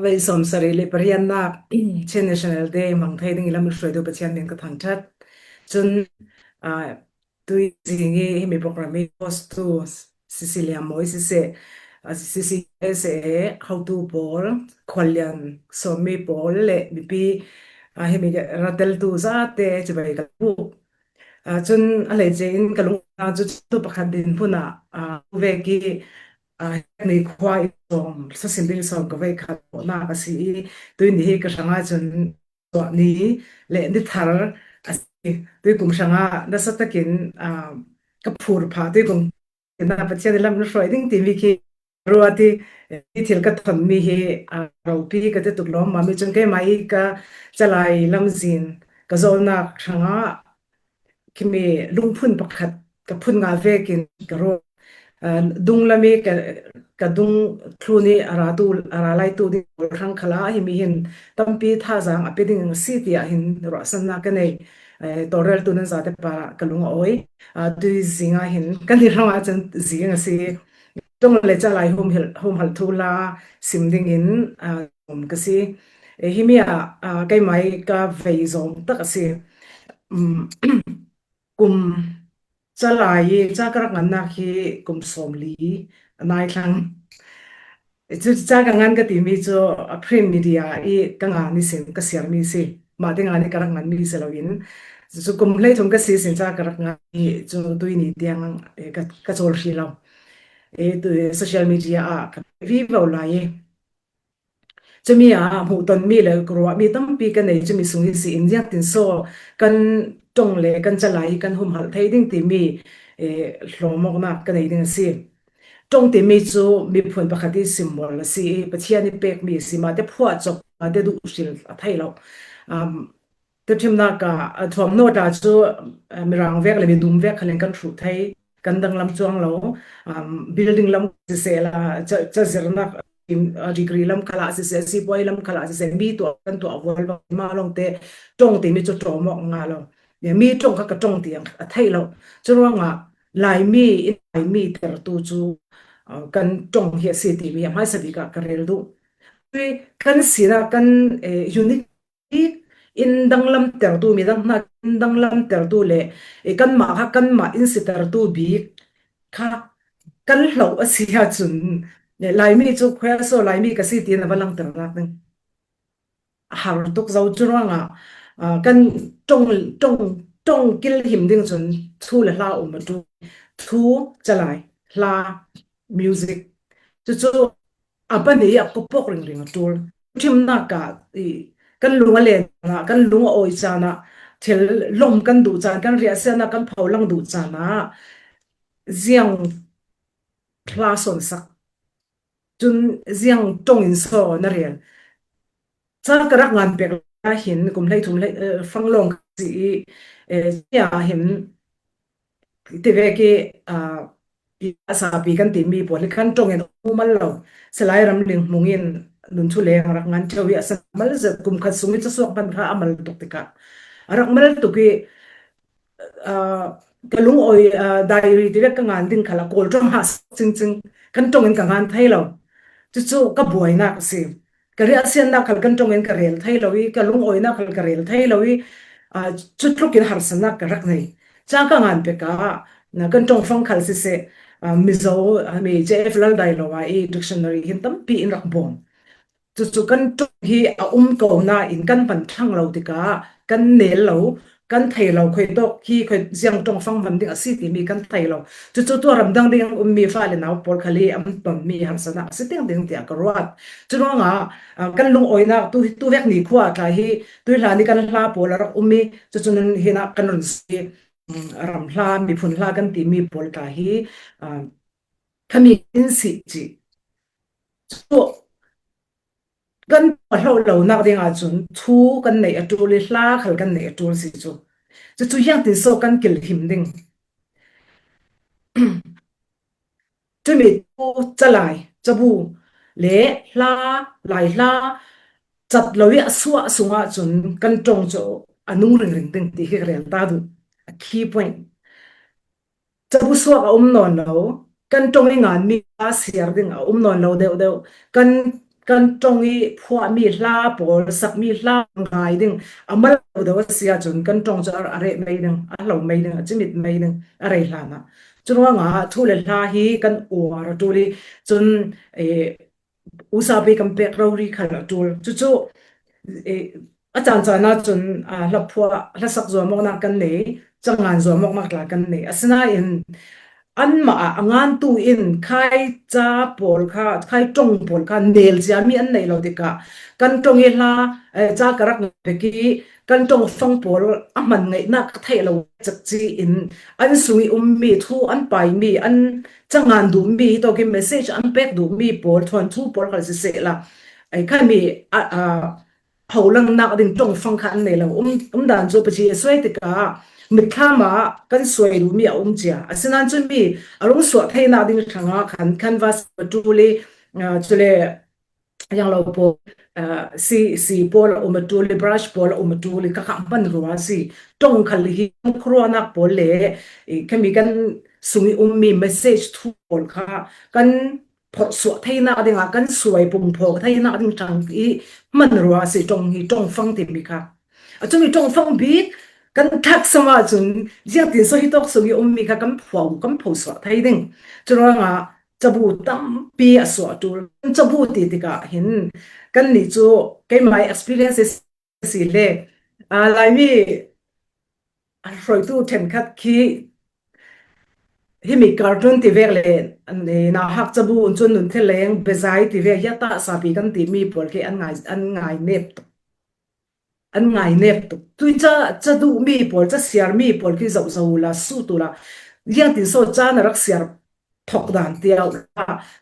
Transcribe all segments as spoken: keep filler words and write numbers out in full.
Vei sawmsarih le pariatna Chin National Day hmang thei dingin lam hruaitu Pathian min ka thangṭhat. Chun, ah, tui zing i himi program i host-tu Cecilia Mawi siseh, ah, C C S A hotu pawl, Khuallian Sawmi pawl le mipi, ah, himi rateltu zate chibai ka buk. Ah, chun a hleice in ka lungna chu tu pakhat dinhmunah, ah, vek i, ah, hemi khua i sawm, sasin ding sawm ka vei khat na ka si i, tui ni hi ka hranga chun tuah ni le ni thar a si. Tui kum hranga nasa takin, ah, ka phur pha tui kum na Pathian i lam na hruai ding timi khi ruat i, i thil ka thawn mi hi, ah, ropi ka ti tuk lawm mami chun keimah i ka chalai lamzin ka zawlnak hranga khimi lungphun pakhat ka phun ngah vekin ka ruat. Ah, dunglam i ka, ka dung thlun i a ratu, a ra laitu ding pawl hrang khalah himi hin tampi thazaang a pe ding a si tiah hin ruahsanna ka nei. Eh, tawlreltu nan zate parah ka lung a awi. Ah, tui zingah hin kan ni hrangah chan zing a si. Ṭawng le chalai humhal, humhal thu la sim dingin, ah, um ka si. Eh, himi ah, ah, keimah i ka vei zawm tak a si. Um, kum chalai i ca ka rak ngannak hi kum sawmli a nai thlang. Cu ca ka ngan ka timi cu a print media i ka ngan i sin ka siarmi si. Mah te ngan i ka rak nganmi si loin. Cu kum hleithum ka si sin ca ka rak ngan i cu tui ni tiang, eh, ka, ka cawl hri lo. Eh, tu social media ah ka vivo lai i. Cumi ah hmuhtonmi le ka ruahmi tampi ka nei cumi sung i si in ziangtin saw kan ṭawng le kan chalai hi kan humhalh thei ding timi, eh, hlawmawknak ka nei ding a si. Ṭawng timi cu miphun pakhat i simmawh a si i Pathian i pekmi a si, mah te phuah cawk, mah te duh hril a thei lo. Um, Tuṭhimnak ah, a thuamhnaw tla cu, a, mirang vek le midum vek khalin kan hruh thei, kan danglam cuang lo. Um, building lam siseh la, ca, cazirnak, um, a, degree lam khalah siseh, sipuai lam khalah siseh, mi tuah kan tuah vual vak mah lawngte ṭawng timi cu ṭawm awk ngah lo. Mi ṭawng kha ka ṭawng tiang a theih lo. Curuangah Laimi in Laimi tertu cu, a, kan ṭawng hi a si timi a hmaisa bik ah ka rel duh. Kan sinah kan, eh, unique in danglamtertu, midang hna in danglamtertu le, eh, kanmah kha kanmah in sitertu bik kha kan hloh a si ahcun, eh, Laimi cu khuaso Laimi ka si tiin a va langternak ding. A har tuk zo cu ruangah, ah, kan ṭong, ṭong, ṭong kilhim ding cun thu le hla um a ṭul. Thu, calai, hla, music. Cucu a pahnih i a pawpawk ringring a ṭul. Ṭhimnak ah i kan lung a len caan ah, kan lung a awi caan ah, thil lawmh kan duh caan, kan riahsiatnak kan pholang duh caan ah ziang hla sawnsak. Cun ziang ṭong in saw na rel. Ca ka rak ngan pek lai hin kum hleithum hlei, eh, fanglawng ka si i, eh, cia hin tivek i, ah, i a sapi kan timi pawl hi kan ṭong in a um mal lo. Salai ramling hmung in nun thu leng a rak ngan ṭheu i a san mal zet kum khat sung i casuak hman kha a mal tuk tikah a rak mal tuk i, ah, ka lungawi, ah, diary tivek ka ngan ding khal a kawl ṭong ha cingcing kan ṭong in ka ngan thei lo. Cucu ka buainak a si. Ka riahsiatnak khal kan ṭong in ka rel thei lo i, ka lungawinak khal ka rel thei lo i, aa, cu tlukin harsatnak ka rak nei. Ca ka ngan pek ah, na kan ṭongfang khal siseh, aa, Mizo, aa, mi J F Laldailowa i dictionary hin tampi in rak bawm. Cucu kan ṭong hi a um ko nain kan hman ṭhang lo tikah kan nel lo, kan thei lo, khuitawk hi khuit ziang ṭongfang hman ding a si timi kan thei lo. Cucu tuah ramdang ding an ummi fale nau pawl khal i an tonmi harsatnak a si ding ding tiah ka ruat. Curuangah, ah, kan lungawinak tu, tu vek ni khua tla hi, tuihla ni kan hla pawl a rak um i, cucu nun hinah kan run si, um, ram hla, miphun hla kan timi pawl tla hi, ah, khami in si ci. Cu kan tuah hloh lonak ding ahcun thu kan neih a ṭul i hla khal kan neih a ṭul si cu. Cucu ziangtin so kan kilhim ding. Cumi thu calai, cabu le hla, lai hla, cat lo i a suah sungah cun kan ṭong cu a nung ringring ding ti hi ka rel ta duh. A key point. Cabu suak a um nawn lo, kan ṭong i nganmi a siar ding a um nawn lo deuhdeuh, kan kan ṭong i phuahmi hla pawl, sakmi hla ngai ding a mal lo deuh a si ahcun kan ṭong cu a reh mei ding, a hlo mei ding, a cimit mei ding a rei hlan ah. Cu ruangah thu le hla hi kan uar a ṭul i cun, eh, usapi kan pek rori khal a ṭul. Cucu, eh, a caan caan ahcun, ah, hlaphuah, hlasak zuamawknak kan nei, cangan zuamawknak tla kan nei. Asinain anmah ah a ngantu in khai ca pawl kha, khai ṭong pawl kha nel ciami an neih lo tikah kan ṭong i hla, eh, ca ka rak ngai bek i kan ṭong fang pawl a hman ngeihnak ka theih lo cakci in an sung i ummi thu an paimi, an cangan duhmi, hitawkin message an pek duhmi pawl, thuanthu pawl khal sisehla, ai khami a, a, holangnak ding ṭongfang kha an nei lo. Um, um dan cu Pathian a suai tikah mitthlam ah kan suai duhmi a um cia. Asinain cumi a rung suah theinak ding hrangah khan canvas a ṭul i, aa, cule a yang lo pawl, aa, si, si pawl a um a ṭul i, brush pawl a um a ṭul i, ka kha hman rua a si. Ṭong khal hi khuaruahnak pawl le, i, khami kan sung i ummi message thu pawl kha kan phorh suah theinak dingah kan suai pum phawk theinak ding ṭang i hman rua a si ṭong hi, ṭongfang timi kha. A cumi ṭongfang bik kan thak sam ahcun ziangtin so hitawk sung i ummi kha kan phuah, kan pho suah thei ding. Curuangah cabu tampi a suah ṭul. Kan cabu ti tikah hin kannih cu keimah experience a si le, aa, Laimi a hruaitu ṭhenkhat khi himi cartoon ti vek le, an, eh, nauhak cabu cun nun thil leng bezai ti vek, ya ta sapi kan timi pawl khi an ngai, an ngai nep tuk. An ngai nep tuk. Tui ca, ca duhmi pawl, ca siarmi pawl khi zoh zo uhla, sut uhla, ziangtin so ca na rak siar thok dan tiau,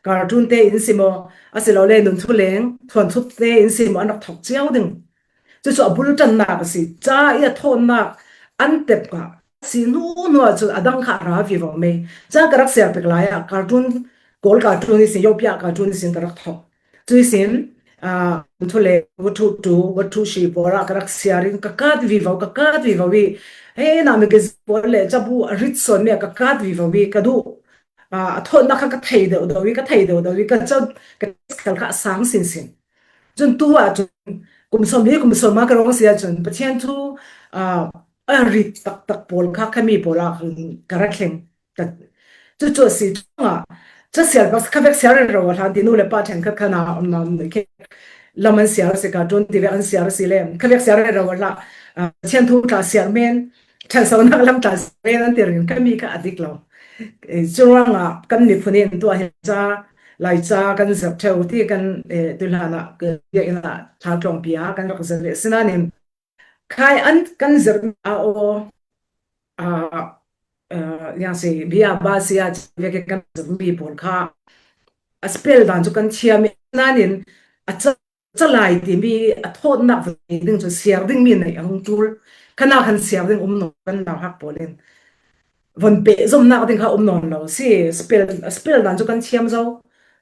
cartoon te in si maw, asilole nun thuleng, thuanthu te in si maw, an rak thok cio ding. Cucu a bulṭannak a si. Ca i a thawnnak an tep kha si hnu hnu ah cun a dang kha a ra vivo mei. Ca ka rak siar pek lai ah cartoon, Kawl cartoon ihsin, Yopia cartoon ihsin ka rak thok. Cu ihsin, aa, nun thuleng, wathu tu, wathu shi pawl ah ka rak siar in ka kat vivo, ka kat vivo i, he na magazine pawl le cabu a rit sawnmi ah ka kat vivo i, ka duh. Aa, a thawnnak kha ka thei deuh deuh i, ka thei deuh deuh i, ka cam, ka khal kha a sang sinsin. Cun tu ah cun kum sawm li kum sawm ah ka rung si ahcun Pathian thu, aa, a rit taktak pawl kha khami pawl ah ka rak thleng. Ka, cucu a si cungah, ca siar, ka, ka vek siar rero a hlan ti nu le pa ṭhenkhat khan a, um, um, khi lam an siar a si, cartoon ti vek an siar a si le, ka vek siar rero a hlah, aa, Pathian thu tla siar men, ṭhansonak lam tla siar men an ti ringring, khami kha a dik lo. Eh, curuangah kan miphun in tuah hin ca, Lai ca kan zirh ṭheu ti kan, eh, tu hlan ah, eh, biakinn ah thla tlawngpi ah kan rak zirh ve. Asinain khai an kan zirh a aw, ah, ah, yang si, bia ba si a, vekin kan zirhmi pawl kha a spell dan cu kan thiam i, nain a ca, calai timi a thawtnak ve ding cu siar dingmi nei a hung ṭul. Kha nak khan siar ding um nawn kan nauhak pawl in von pehzomnak ding kha um nawn lo si. Spell, spell dan cu kan thiam zo.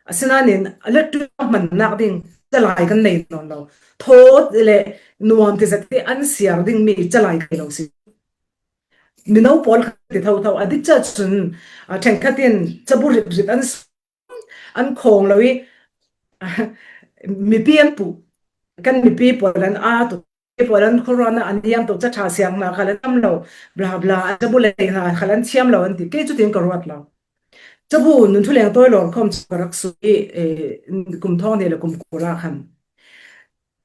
Asinain a lettu hmannak ding calai kan nei nawn lo. Thawt le nuam ti zat hi an siar dingmi calai kan nei lo si. Mino pawl kha ti thotho a dik ca cun, a, ṭhenkhat in cabu ritrit an an khawng lo i, mipi an puh, kan mipi pawl an aa tuk, pawl an khuaruahnak an niam tuk, ca ṭha siang hna khal an tam lo, bla bla, an cabu lei hna khal an thiam lo an ti. Kei cu tin ka ruat lo. Cabu nun thuleng tawi lawr khawm cu ka rak su i, eh, kum thawng hnih le kum kul ah khan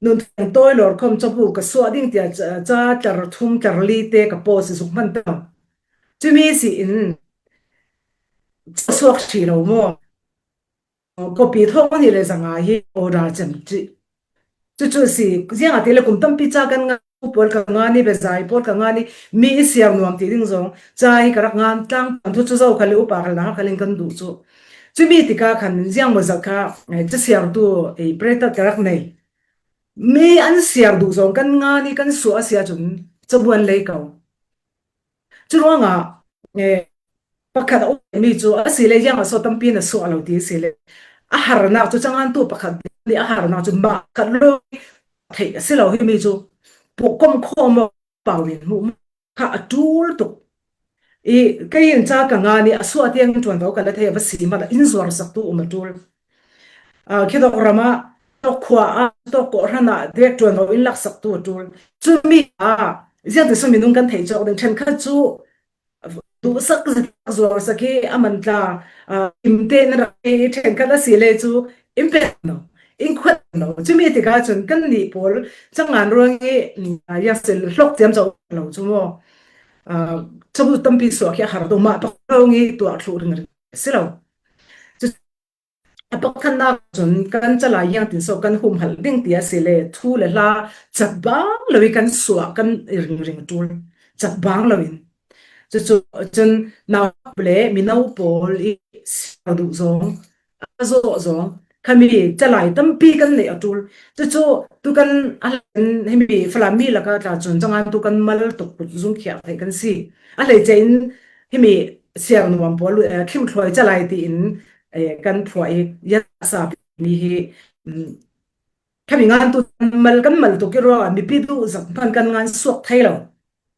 nun thuleng tawi lawr khawm cabu ka suah ding tiah ca, ca tlar thum tlar li te ka post i zuk hman ta. Cumi si in suak ṭhi lo maw? Kopi thawng hnih le zanga hi order cem ṭi. Cucu si, ziangahtile kum tampi ca kan ngan, pawl ka ngan i, bezai pawl ka ngan i, mi i siar nuam ti ding zong ca hi ka rak ngan tlang, kan thu cu zo khal i upa khal na khal in kan duh cu. Cumi tikah khan ziang maw zat kha, eh, ca siar tu, eh, pretat ka rak nei. Mi an siar duh zong kan ngan i kan suah a si ahcun cabu an lei ko. Curuangah, eh, pakhat a ummi cu a si le, ziang a so tampi na suah lo ti a si le, a harnak cu cangan tu pakhat nih a harnak cu mah khat lo theih a si lo, himi cu pawh komkhawm pau in hmuh kha a ṭul tuk. I, kei in ca ka ngan i a suah tiang in ṭuanvo ka la thei a va si hmanh in zuar sak tu um a ṭul. Ah, khitawk ram ah tawk khua a, tawk kawhhran ah dek ṭuan lo in laksaktu a ṭul. Cumi a, ziangtin saw minung kan theih cawk ding, ṭhenkhat cu duhsak, zuarsak hi a man tla, aa, kimte in rak i ṭhenkhat a si le cu in pek lo, in khuat lo. Cumi tikah cun kannih pawl cangan ruang i, aa, ziangsin hlawk ciamco lo cu maw? Aa, cabu tampi suah khi a har deuh mah pakhat ruang i tuah thluh ringring a si lo. Cu a pakhatnak cun kan calai ziangtin saw kan humhalh ding ti a si le, thu le hla cat bang lo i kan suah kan i ringring a ṭul, cat bang lo in. Cucu cun nauhak le mino pawl i siar duh zong, a zawh zong, khami calai tampi kan neih a ṭul. Cucu tu kan a hlan himi Falam mi lakah tla cun cangan tu kan mal tuk kut zungkhiah theih kan si. A hleice in himi siar nuam pawl, eh, thlimthluai calai tiin, eh, kan phuah i, yasa mi hi, um, khami ngan tu kan mal, kan mal tuk i ruangah mipi duh zat hman kan ngan suak thei lo,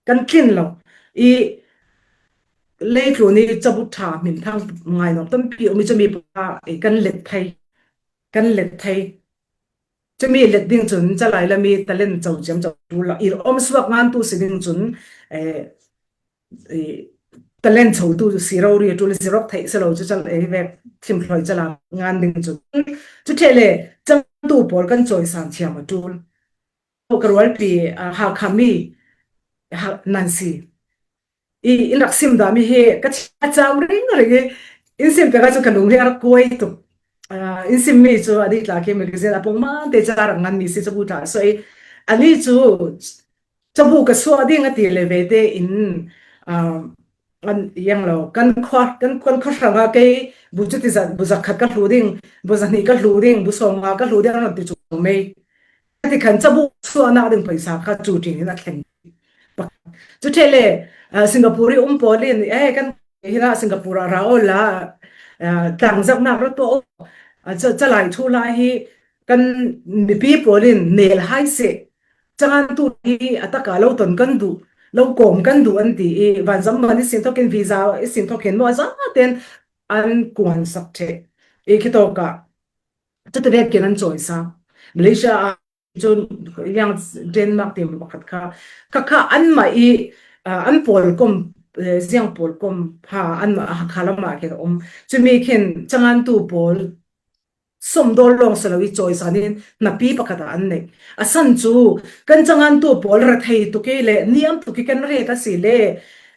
kan tlin lo. I leitlun i cabu ṭha hminthang ngai nuam tampi um i cumi pa, eh, kan let thei, kan let thei. Cumi let ding cun calai lam i talent co ciamco ṭul lo, i om suak ngan tu si ding cun, eh, i talent co tu si rori a ṭul, si rawk theih si lo cu cal ei vek thlimthluai calai ngan ding cun. Cu ṭheh le cangan tu pawl kan cawisan thiam a ṭul. Ka rualpi, ah, Hakha mi, ha, Nancy. I, in rak sim dah mi hi ka thi a cam ringring i, in sim pek ah cu ka lung hi a rak kuai tuk. Ah, in sim mi cu a dih tla khi magazine a pongman te ca rak ngan mi si, cabu tla sawi. Ani cu cabu ka suah ding a ti le ve te in, ah, an yang lo, kan khua, kan, kan khua hrang ah kei bu cu ti zat, bu zakhat ka hlu ding, bu zahnih ka hlu ding, bu sawmnga ka hlu ding, an ti cu mei. Ti khan cabu suahnak ding paisa kha cu ṭin in a thleng. Cu ṭheh le, ah, Singapore i um pawl in, eh, kan hinah Singapore ah ra aw la, ah, tlangzarhnak ra tuah aw. Ah, ca, calai thu lai hi kan mipi pawl in nel hai seh. Cangan tu hi a taka lo ton kan duh, lo kawm kan duh an ti i, vanzam man i sin thokin, visa i sin thokin maw, a zaten an kuansak ṭheh. I khitawk ah cuti vekin an cawisa. Malaysia ah cun, yang Denmark ti pakhat kha, kha, kha anmah i, ah, an pawlkom, eh, ziang pawlkom pha anmah a Hakha lam ah khin a um. Cumi khin cangan tu pawl sawmdawl lawng si lo i cawisan in hnapi pakhat ah an neih. A san cu kan cangan tu pawl rethei tuk i le niam tuk i kan ret a si le,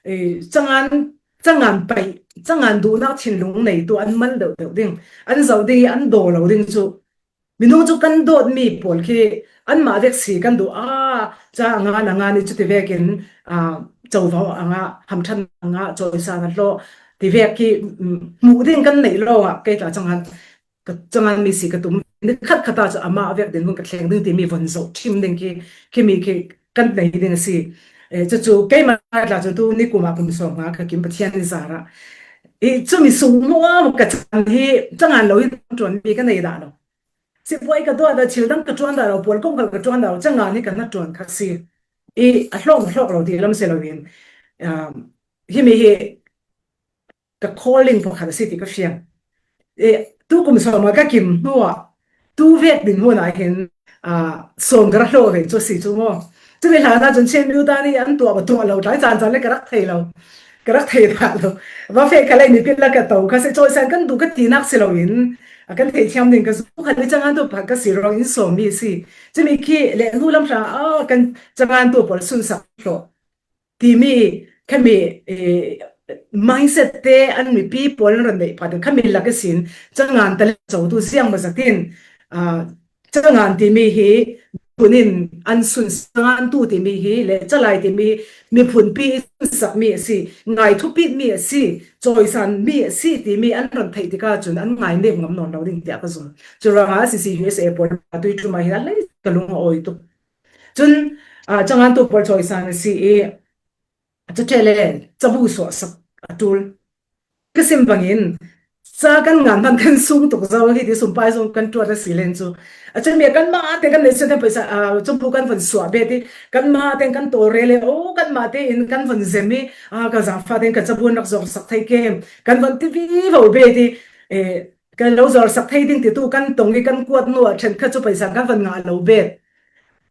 eh, cangan, cangan paih, cangan duhnak thinlung nei tu an mal deuh deuh ding, an zoh ding i an daw lo ding cu minung cu kan dawtmi pawl khi anmah vek si kan duh. Ah, ca a ngan, a ngan i cuti vekin, ah, covo a ngah, hamṭhan a ngah, cawisan a hlawh ti vek khi, mm, hmuh ding kan neih lawngah kei tla cangan, ka cangan mi si ka tum. Ni khat khat ah cu amah vek dinhmun ka thleng ding timi von zoh ṭhim ding khi, khimi khi kan nei ding a si. Eh, cucu keimah tla cu tu nikum ah kum sawmnga ka kim Pathian ni zarah. I cumi sung hmuahhmuah ka can hi cangan lo hi ṭuanmi ka nei dah lo. Sipuai ka tuah dah, thil dang ka ṭuan dah lo, pawlkom khal ka ṭuan dah lo, cangan hi ka hnaṭuan kha si. I a hlawk, a hlawk lo ti lam si loin, um, himi hi ka calling pakhat a si ti ka fiang. E, tu kum sawmnga ka kim hnuah, tu vek dinhmun ah hin, ah, sawm ka ra hlawh ve cu a si cu maw? Cumi hlan ah cun Chin miu ta nih an tuah, va tuah lo, tlai caan caan le ka rak thei lo, ka rak thei dah lo. Va feh kha lei mipi lak ka to kha si, cawisan kan duh ka tinak si loin, a kan theithiam ding ka zu kha le cangan tu pakhat ka si ruangin sawm mi a si. Cumi khi le hnu lam hra, ah, kan cangan tu pawl sunsak hlawh timi, khami, eh, mindset te an mipi pawl an ron neih phah ding, khami lak ihsin cangan talent co tu ziang maw zat in, ah, cangan timi hi miphun in an sun, cangan tu timi hi le calai timi hi miphun pi i sunsak mi a si, ngai thupit mi a si, cawisan mi a si timi an ron theih tikah cun an ngai nek ngam nawn lo ding tiah ka zum. Cu ruangah C C U S A pawl a tui ṭum ah hin a lei ka lung a awi tuk. Cun, ah, cangan tu pawl cawisan a si i, a cu ṭheh le cabu suahsak a ṭul. Ka sim bangin, ca kan ngan hmanh kan sung tuk zo hi ti sumpai zong kan ṭuan a si len cu. A cumi ah kanmah te kan neih sual te paisa, ah, cabu kan von suah bet i, kanmah te kan tawlrel i, oh, kanmah te in kan von zem i, ah, ka zaangfah te in ka cabu an rak zuarsak thei kem, kan von ti vivo bet i, eh, kan lo zuarsak thei ding titu kan tong i kan kuat hnu ah ṭhenkhat cu paisa kan van ngah lo bet.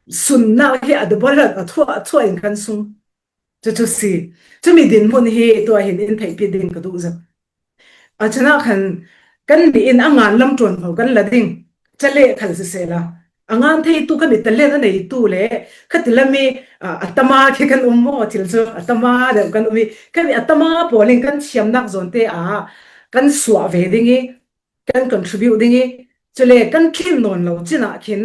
Sunnak hi a double a thuah, a thuah in kan sung. Cucu si. Cumi dinhmun hi tuah hin in theihpih ding ka duh zet. A cunah khan kan nih in a ngan lam ṭuanvo kan la ding. Caleh khal sisehla, a ngan theitu khami talent a neitu le khati lam i, a, a tama khi kan um maw, thil cu a tama deuh kan um i, khami a tama pawl in kan thiamnak zawnte ah kan suah ve ding i, kan contribute ding i, cule kan ṭhim nawn lo cinah khin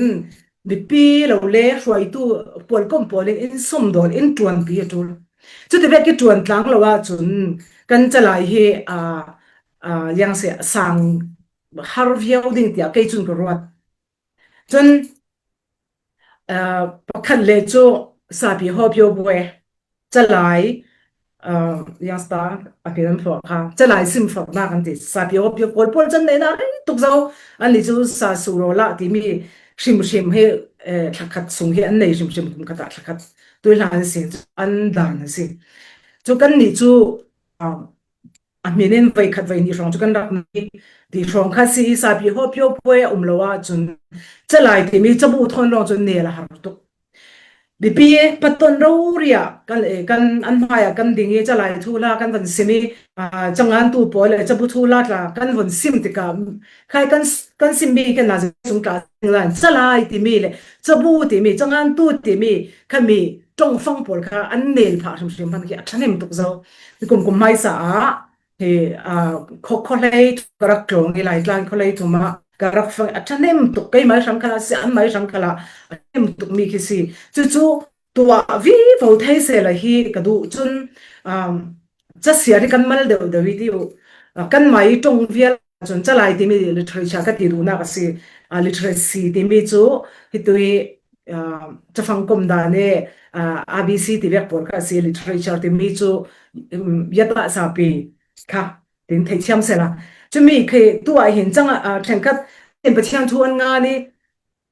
mipi lo le hruaitu pawlkom pawl in in sumdawl in ṭuanpi a ṭul. Cuti vek i ṭuan tlang lo ahcun kan calai hi, aa, aa, ziang si, sang har viau ding tiah kei cun ka ruat. Cun, aa, pakhat le cu Sapi Hawpio Bue, calai, aa, ziang si ta, a hmin an forh kha, calai sim forhnak an ti. Sapi Hawpio pawl pawl can neihnak rei tuk zo. Annih cu sa su raw lah timi hrimhrim hi, eh, thlakhat sung hi an nei hrimhrim, kum khat ah thlakhat tuihla an si, an dan an si. Cu kannih cu, aa, a hmin in voi khat voi nih hrawng cu kan rak nei ti hrawng kha si i, Sapi Hawpio Bue a um lo ahcun calai timi cabu thawn lawng cu nel a har tuk. Bipi paton rori ah kan, eh, kan an hmai ah kan ding i calai thuhla kan van sim i, aa, cangantu pawl le cabu thuhla tla kan van sim tikah khai kan, kan simmi khen na sung tla sing lai calai timi le cabu timi cangantu timi khami ṭongfang pawl kha an nel phah hrimhrim hmanh khi a ṭhahnem tuk zo. Kum kum hmaisa ah hi, aa, khaw, khaw hlei thum ka rak tlawng i, Laitlang khaw hlei thum ah ka rak fang, a ṭhahnem tuk, keimai hrang khalah si, anmai hrang khalah a ṭhahnem tuk mi khi si. Cucu tuah vivo thei sehla hi ka duh. Cun, um, casiar hi kan mal deuh deuh i ti uh, aa, kanmai ṭong vial cun calai timi literature ka ti duhnak a si. Aa, literacy timi cu hi tu i, aa, cafang kom dan i, aa, A B C ti vek pawl kha a si. Literature timi cu, um, yatah sapi kha tin theithiam sehla. Cumi khi tuah hin cang, aa, ṭhenkhat in Pathian thu an ngan i,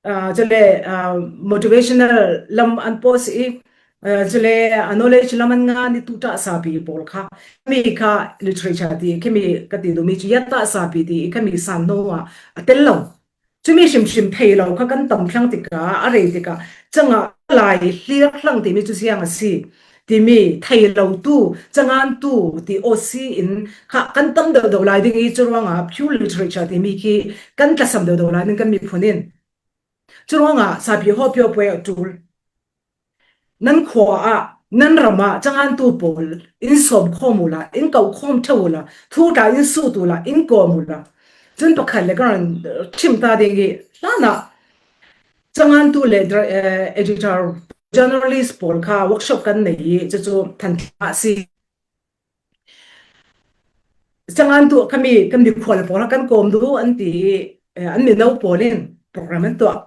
aa, cule, aa, motivational lam an post i, aa, cule, aa, knowledge lam an ngan i tuṭah sapi pawl kha. Khami kha literature ti, khami ka ti duhmi cu yatah sapi ti, khami san hnu ah a tel lo. Cumi hrimhrim thei lo kha kan tam thlang tikah, a rei tikah, cangah lai hlir hlang timi cu ziang a si timi thei lo tu, cangantu ti O C in kha kan tam deuh deuh lai ding i, curuangah pure literature timi khi kan tlasam deuh deuh lai ding kan miphun in. Curuangah Sapi Hawpio Bue a ṭul. Nan khua ah, nan ram ah cangantu pawl in sawm khawm uhla, in kau khawm ṭheu uhla, thu tla in sut uhla, in kawm uhla. Cun pakhat le kan ṭhim ta ding i, hlanah cangantu le dra-, eh, editor, journalist pawl kha workshop kan nei i, cucu Thantlang ah si. Cangantu khami kan mikhua le pawl kha kan kawm duh an ti i, eh, an mino pawl in program an tuah.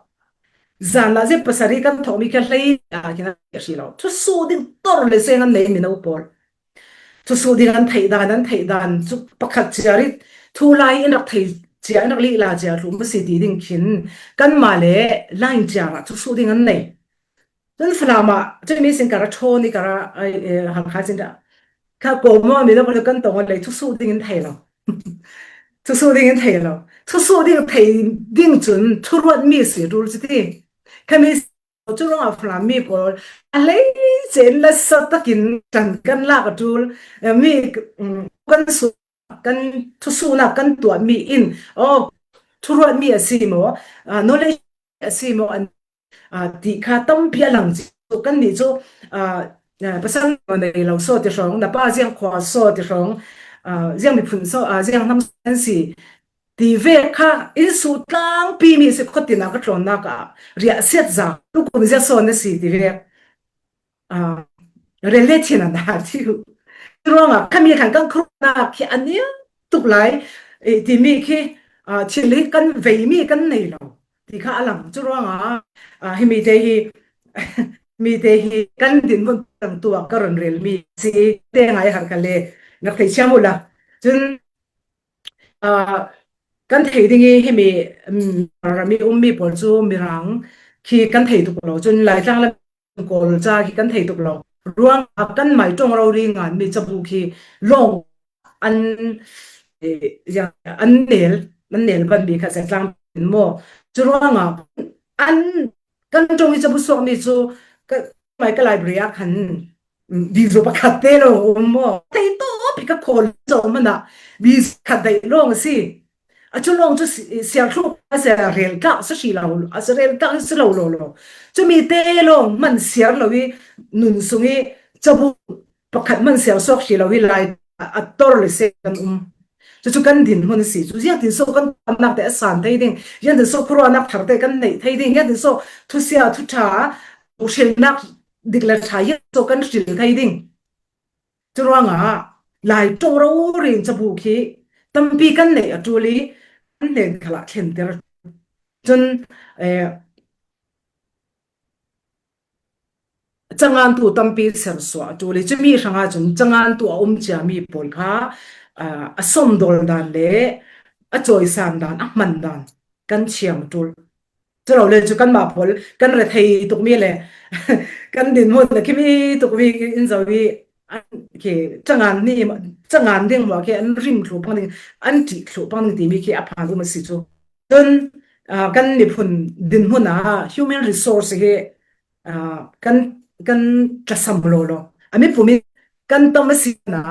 Zan ah zia pasarih kan thawkmi kha hlei ah khin a si lo. Thusuh ding tor le seng an nei mino pawl. Thusuh ding an theih dan, an theih dan cu pakhat ciar i thu lai in rak thei ciar, in rak lihla ciar thlu maw si ti ding khin kanmah le line ciar ah thusuh ding an nei. Cun Falam ah cumi sin ka ra ṭhawn i ka ra, ai, eh, Hakha sin dah. Kha kawm maw mi lo kan tong le thusuh ding in thei lo. Thusuh ding in thei lo. Thusuh ding thei ding cun thuruat mi si ṭul si ti. Khami cu ruangah Falam mi pawl a hleice in lasa takin ṭan kan lak a ṭul. Eh, mi, mm, kan su, kan thusuhnak kan tuahmi in, aw, thuruat mi a si maw, ah, knowledge a si maw, an, ah, ti kha tampi a lang cu kannih cu, ah, ah, pasal nei lo saw ti hrawng, na pa ziang khua saw ti hrawng, ah, ziang miphun saw, ah, ziang hnam saw an si ti vek kha in suh tlangpi mi si khuatin a ka tlawnnak ah riahsiat za tukum zia saw na si ti vek. Ah, rel le thin an har ti uh. Curuangah khami khan kan khurhnak khi a nial tuk lai, eh, timi khi, ah, thil hi kan veimi kan nei lo ti kha a lang. Curuangah, ah, hi mite hi, mite hi kan dinhmun tangtu ah ka run rel mi si te ngai har ka le nak thei chiam uh la. Cun, ah, kan thei ding i himi, um, ram i ummi pawl cu Mirang khi kan thei tuk lo. Cun Laitlang le Kawl ca khi kan thei tuk lo. Ruang a kan mai ṭong rori nganmi cabu khi lawng an, eh, ziang, an nel. nan nel ban mi kha se tlang in maw. Churuangah an kan ṭong i cabu suak mi chu ka, mai ka library ah khan video pakhat te lo um maw. Tei tawp i ka call zo manah video khat daih lawng a si. A chu lawng chu si-, siar thluk a sia rel tlak sa hri lo, a sia rel tlak si lo lo lo. Chumi te lawng man siar lo i nun sung i cabu pakhat man siar suak hri lo hi lai a tor le se kan um. Chu chu kan dinhmun a si. Chu ziangtin saw kan tuamnak te a san thei ding, ziangtin saw khuaruahnak thar te kan neih thei ding, ziangtin saw thusia thuṭha, hrilnak dik le ṭha ziangtin saw kan hril thei ding. Churuangah lai ṭong rori in cabu khi tampi kan neih a ṭul i kan hnen khalah thlentir. Chun, eh, cangantu tampi sersuah a ṭul i, chumi hrangah chun cangantu a um cia mi pawl kha, ah, a sawmdawl dan le a cawisan dan, a hman dan kan thiam a ṭul. Chu lo le chu kanmah pawl kan rethei tuk mi le kan dinhmun a khimi tuk mi in zo i, an khi cangan ni, cangan ding maw khi an rim thluh pang ding, an ṭih thluh pang ding timi khi a phan um a si chu. Chun, ah, kan miphun dinhmun ah human resource hi, ah, kan, kan ṭasam lo lo. A mipum i kan tam a si na,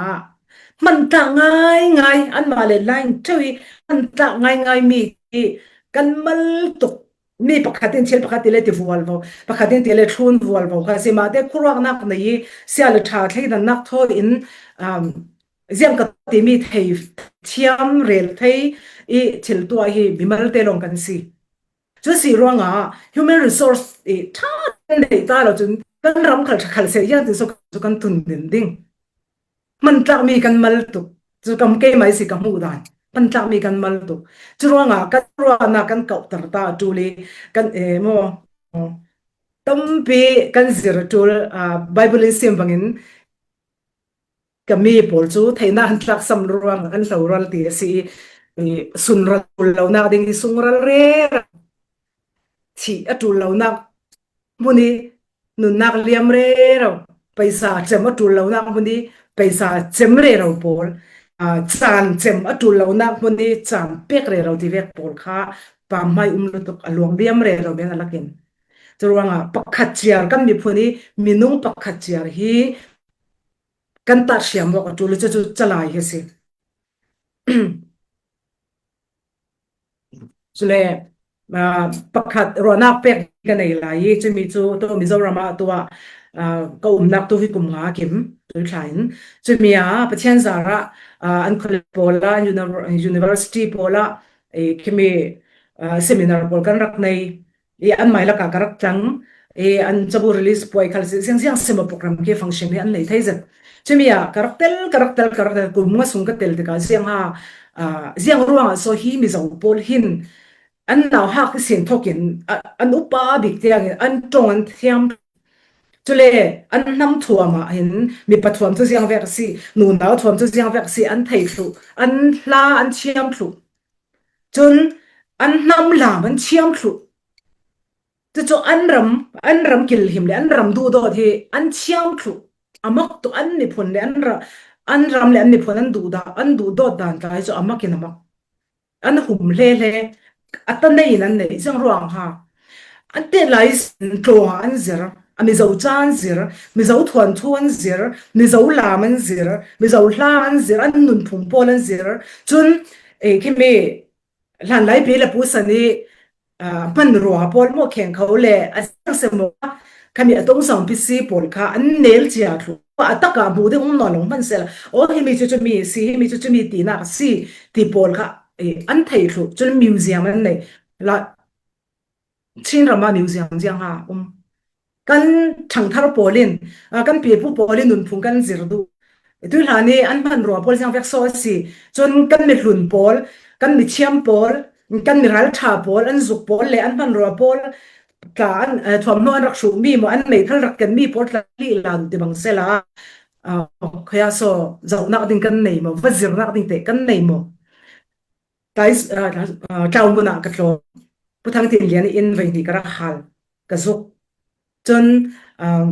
hman tlak ngai ngai, anmah le line ṭheuh i hman tlak ngai ngai mi i kan mal tuk. Mi pakhat in thil pakhat ti le ti vual vo, pakhat in ti le thlun vual vo kha si. Mahte khuaruaknak nei i sia le ṭha thleidannak thawi in, um, ziang ka timi thei thiam rel thei i thil tuah hi mimalte lawng kan si. Chu si ruangah human resource i ṭha kan neih ta lo chun kan ram khal ṭha khal se ziangtin saw chu kan tun din ding. Hman tlak mi kan mal tuk. Chu kam keimah i si ka hmuh dan. Hman tlak mi kan mal tuk. Chu ruangah kan ruahnak kan kauhter ta a ṭul i kan, eh, maw, tampi kan zir a ṭul, ah, Bible in sim bangin ka mi pawl chu theihna an tlaksam ruangah kan hloral ti a si i, i sunral ṭul lonak ding i sungral rero, thih a ṭul lonak hmun i nunnak liam rero, paisa cem a ṭul lonak hmun i paisa cem rero pawl, ah, caan cem a ṭul lonak hmun i caan pek rero ti vek pawl kha pamhmai um lutuk a luang liam rero men a lakin. Churuangah pakhat ciar kan miphun i minung pakhat ciar hi kan tat hriam awk a ṭul i chu chu calai hi a si. Cule, ah, pakhat ruahnak pek ka nei lai i, chumi chu tu Mizoram ah tu ah, ah, ka umnak tu hi kum nga kim, tu thla in. Chumi ah Pathian zarah, ah, an college pawl ah, uni-, university pawl ah, eh, khimi, ah, seminar pawl kan rak nei. I an mai lakah ka rak tlang, i an cabu release puai khal si, ziang ziang sema program khi function hi an nei thei zet. Chumi ah ka rak tel, ka rak tel, ka rak tel, kum nga sung ka tel tikah ziang ha, ah, ziang ruangah saw hi Mizo pawl hin an nauhak hi sin thokin, a, an upa bik tiangin an ṭong an thiam. Cule an hnam thuam ah hin mipa thuam cu ziang vek a si, nunau thuam cu ziang vek a si, an thei thluh, an hla, an thiam thluh. Cun an hnam lam an thiam thluh. Cucu an ram, an ram kilhim le an ram duhdawt hi an thiam thluh. A mak tuk, an miphun le an ra-, an ram le an miphun an duhda-, an duhdawt dan tla hi cu a mak in a mak. An hum hle hle, a ta nei in an nei, ziang ruang ha. An te lai sin tlawng ah an zir, a Mizo ca an zir, Mizo thuanthu an zir, Mizo lam an zir, Mizo hla an zir, an nunphung pawl an zir. Cun, eh, khimi, hlanlai pi le pu san i, ah, hmanrua pawl maw kheng kho le a siang se maw, khami a tong sang P C pawl kha an nel cia thluh. A takah hmuh ding um nawn lo hman sehla. Aw, himi cu cumi si, himi cu cumi tinak si, ti pawl kha, eh, an thei thluh. Cun museum an nei. La, Chin ram ah museum ziang ha um. Kan ṭhangthar pawl in, ah, kan pipu pawl in nunphung kan zir duh. Tuihlan i an hmanrua pawl ziang vek saw a si. Cun kan mihlun pawl, kan mithiam pawl, kan miralṭha pawl, an zuk pawl le an hmanrua pawl tla an, eh, thuamhnaw an rak hruhmi maw, an meithal rak kenmi pawl tla lih la duh ti bang sehla, ah, khuaia saw zohnak ding kan nei maw, va zirnak ding te kan nei maw? Tlai, ah, ah, tlau mun ah ka tlawm. Pu Thang Tin Lian inn veihnih ka rak hal, ka zuk. Cun, ah,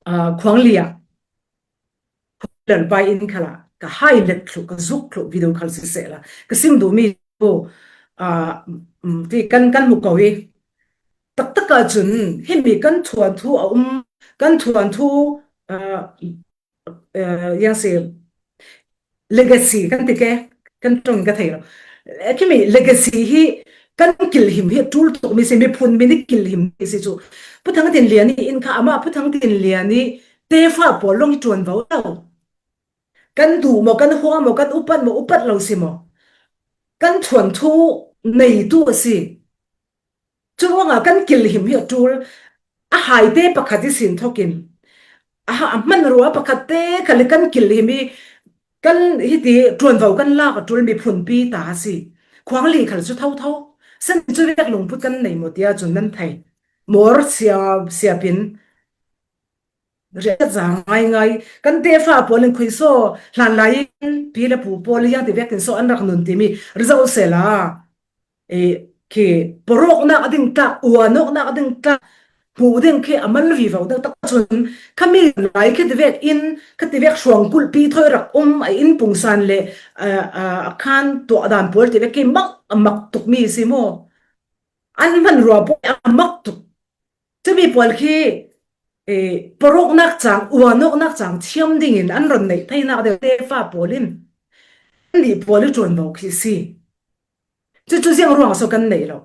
ah, Khuang Liah, Lalpai inn khalah ka hai let thluh, ka zuk thluh, video khal sisehla ka sim duhmi Aw, ah, um, ti kan, kan hmu ko i. Taktak ah cun himi kan thuanthu a um, kan thuanthu, ah, eh, yang si, legacy kan ti ke, kan ṭong ka thei lo. Eh, khimi legacy hi kan kilhim hi a ṭul tukmi si, miphun min i kilhim hi si cu. Pu Thang Tin Lian i in kha amah Pu Thang Tin Lian i tefa pawl lawng hi ṭuanvo lo. Kan duh maw, kan hua maw, kan upat maw, upat lo si maw? Kan thuanthu neitu a si. Curuangah kan kilhim hi a ṭul. A haite pakhat i sin thokin, a ha-, a hmanrua pakhat te khal i kan kilhim i kan hiti ṭuanvo kan lak a ṭul miphunpi ta a si. Khuangli khal cu thotho. Sani cu vek lungput kan nei maw tia cun nan thei. Mawr sia, siapin rian za ngaingai. Kan tefa pawl in khuisaw hlan lai in pi le pu pawl i ziang ti vekin saw an rak nun timi result sela, eh, khi porawknak a ding tlak, uanawknak a ding tlak, hmuh ding khi a mal vivo deuh tak cun, khami lai khati vek in, khati vek hruang kulhpi thawi rak um, a inn pungsan le, a, a, a khan tuah dan pawl ti vek khi mak a mak tukmi si maw? An hmanrua pawl a mak tuk. Cumi pawl khi, eh, porawknak cang, uanawknak cang thiam dingin an ron neih theinak deuh tefa pawl in, annih pawl i ṭuanvo khi si. Cucu ziang ruang so kan neih lo.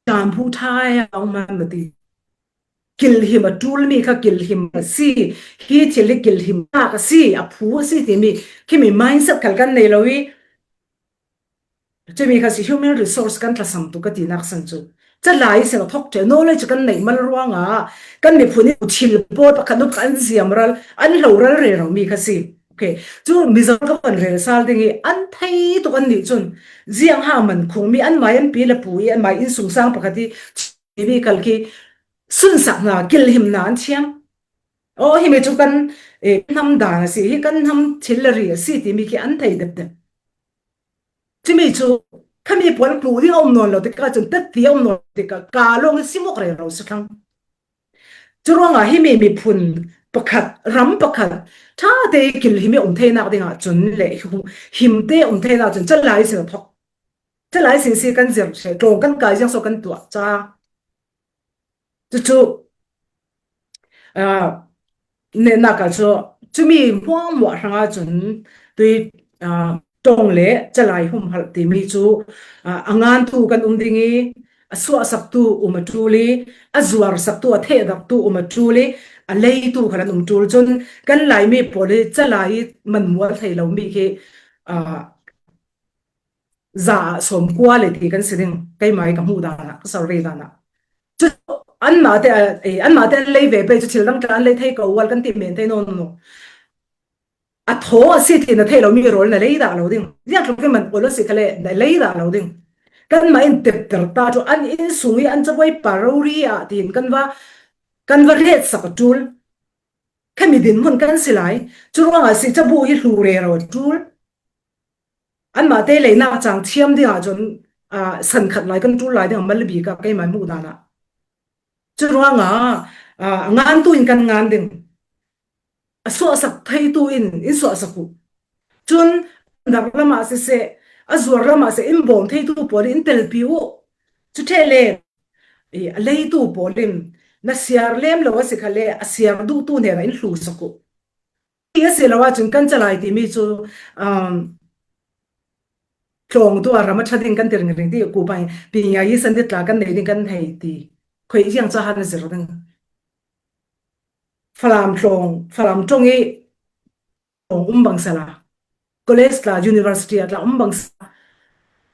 Ṭam hmu ṭha a um hmanh ti. Kilhim a ṭulmi kha kilhim a si. Hi thil hi kilhim tak a si, a phu a si timi khimi mindset khal kan nei lo i, cumi kha si human resource kan tlasam tu ka tinak san cu. Calai sin a thok ṭheh, knowledge kan neih mal ruangah kan miphun i thil pawl pakhat nu pakhat an ziam ral, an hlo ral rero mi kha si. Okay. Cu Mizo ka van rel sal ding i an thei tuk an nih cun ziang ha man khung mi an mai an pi le pu i an mai inn sungsang pakhat i mi kal khi sunsak hna, kilhim hna an thiam. Aw, himi cu kan, eh, hnam dan a si, hi kan hnam thil le ri a si timi khi an thei depdep. Cumi cu khami pawl hmuh ding a um nawn lo tikah cun, tatti a um nawn lo tikah, ka lawng i simuk rero si thlang. Curuangah himi miphun pakhat, ram pakhat, ṭha te i kilhim i um theinak dingah cun le him te um theinak cun calai sin a thok. Calai sin si kan zir ṭheh, tlawng kan kai ziang so kan tuah ca. Cucu, ah, neihnak ah cu cumi hmuahhmuah hrangah cun tui, ah, ṭong le calai humhalh timi cu, ah, a ngantu kan um ding i, a suahsaktu um a ṭul i, a zuarsaktu, a thehdartu um a ṭul i, a leitu khal an um ṭul. Cun kan Laimi pawl i calai i man mual thei lomi khi, ah, za ah sawmkua le ti kan si ding, keimah i ka hmuh dan ah, ka survey dan ah. Cu anmah te, eh, anmah te an lei ve pei cu thil dang tla an lei thei ko ual kan ti men thei nawn lo. A thaw a si ti na theih lo mi rawl na lei dah lo ding. Ziang tluk i man ol a si khale na lei dah lo ding. Kanmah in tepter ta cu an inn sung i an cabuai pa rori ah tiin kan va, kan va retsak a ṭul. Khami dinhmun kan si lai. Curuangah si cabu hi hlu rero a ṭul. Anmah te leinak cang thiam dingah cun, aa, san khat lai kan ṭul lai ding a mal bik ah keimah hmuh dan ah. Curuangah, aa, a ngantu in kan ngan ding. A suahsak theitu in in suahsak uh. Cun, dar lamah siseh, a zuar lamah siseh, in bawm theitu pawl in in telpi uh. Cu ṭheh le, i, a leitu pawl in na siar lem lo a si khale, a siar duhtu hnenah in hlusak uh. Ti a si lo ahcun kan calai timi cu, um, tlawngtu a ram a ṭha ding kan ti ringring ti, kupai pinya i sandit tla kan nei ding kan hei ti. Khoih ziang ca han a zir ding. Falam tlawng, Falam ṭong i tlawng um bang sala. College tla, university a tla um bang sala.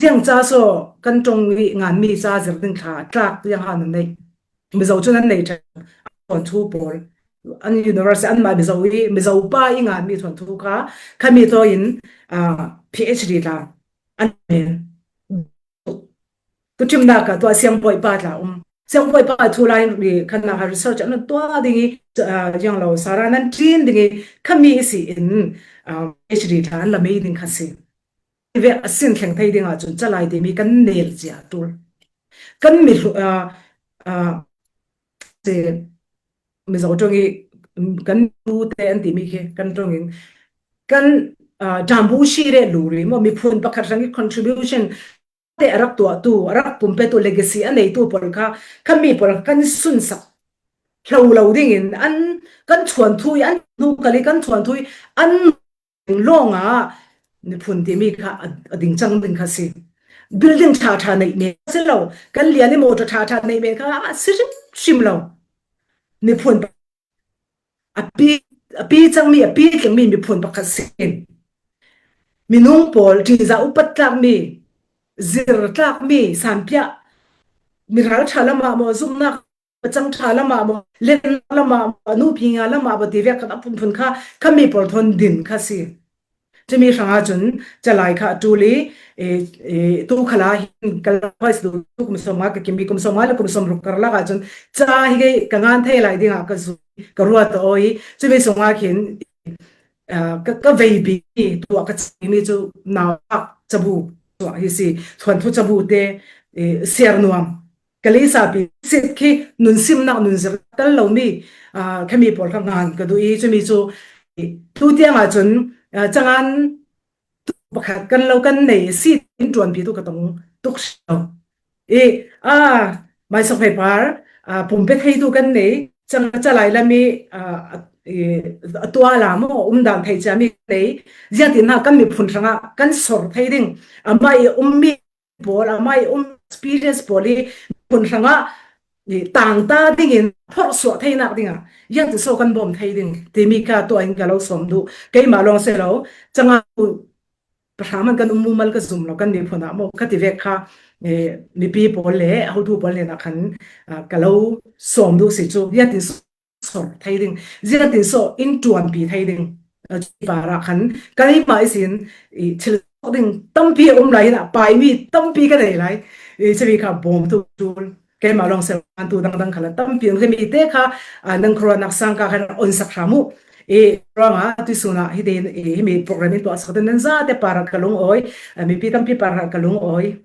Ziang ca so kan ṭong i nganmi ca zir ding thla, tlak ziang han a nei. Mizo cu nan nei ṭhan, a thuanthu pawl. An university, anmah Mizo i, Mizo pa i nganmi thuanthu kha, khami thaw in, ah, PhD tla an men. Tu ṭhimnak ah tuah siangpawi pa tla um. Siangpawi pa thu lai in ri khan nak research an tuah ding i, ah, ziang lo, Sarah nan ṭin ding i, khami si in, ah, PhD tla an la mei ding kha si. Vek a sin thleng thei ding ahcun calai timi kan nel cia ṭul. Kan mi hlu-, aa, aa, si, Mizo ṭong i kan nu te an timi khi kan ṭong in kan uh, dambu shi re lu ri mo, miphun pakhat rangi contribution te arak tua tu, arak pumpe tu legacy a nei tu pol kha, kha mi pol kan sun sak hlo lo ding in, an kan chuan thui, an nu kali kan chuan thui, an long a, miphun ti mi kha a, a ding chang ding kha si. Building tha tha nei me si lo, kan lian i motor tha tha nei me kha a si rim rim lo. Miphun a pi, a pi chang mi, a pi tling mi miphun pakhat sin. Minung pol, ti za upat tlak mi, zir tlak mi, sanpia, mi ral tha lama mo, zumnak pachang tha lama mo, len lama mo, nu pinga lama mo, ti vek khat a phun phun kha, kha mi pol thon din kha si. Chumi hranga chun chalai kha a tul i, e, e, tu khala hin ka la hoi su tu kum som nga ka kimi kum som nga le kum som ruk kar laka chun cha hi kei ka ngan thei lai dinga ka zu ka ruat a oi. Chumi sunga khin, ah, ka, ka veipi mi tua ka chimi chu nau chabu tua hi si, thuan thu chabu te, e, siar nuam. Ka leisapi sit khi nun simnak nun zir tal lo mi, ah, khami pawl kha ngan ka duh i, chumi chu, i, tu tianga chun, ah, changan tu pakhat kan lo kan nei si in tuanpi tu ka tong tuk lo. I, ah, mai sok phei par, ah, pumpe thei tu kan nei, chang chalai lami, ah, i, a tua la mo, um dan thei cha mi nei, ziatin na kan miphun hranga kan sor thei ding, amai um mi pawl, amai um experience pawl i phun hranga i tangta dingin phorh suah theinak dinga, iang ti so kan bawm thei ding, timi ka tua in ka lo sawm duh. Keimah lawng se lo, changa pahra man kan um mumal ka zum lo, kan miphun ah maw, ka ti vek kha, e, mipi pawl le, hotu pawl le na khan, ah, ka lo sawm duh si chu, iang ti so sor thei ding, ziatin so in tuanpi thei ding. A, chu para khan, kan ima isin, i, thil ding tampi a um lai hin a pai mi tampi ka nei lai. I, chumi kha bawm tu tul. Keimah lawng se an tu dang dang khala tampi ang mi te kha, a, nang khruanak sang ka khan on sak hram u. I, ranga tu suna hi te, i, hi mi program in tu a sak te nan za te para ka lung oi. A, mipi tampi para ka lung oi.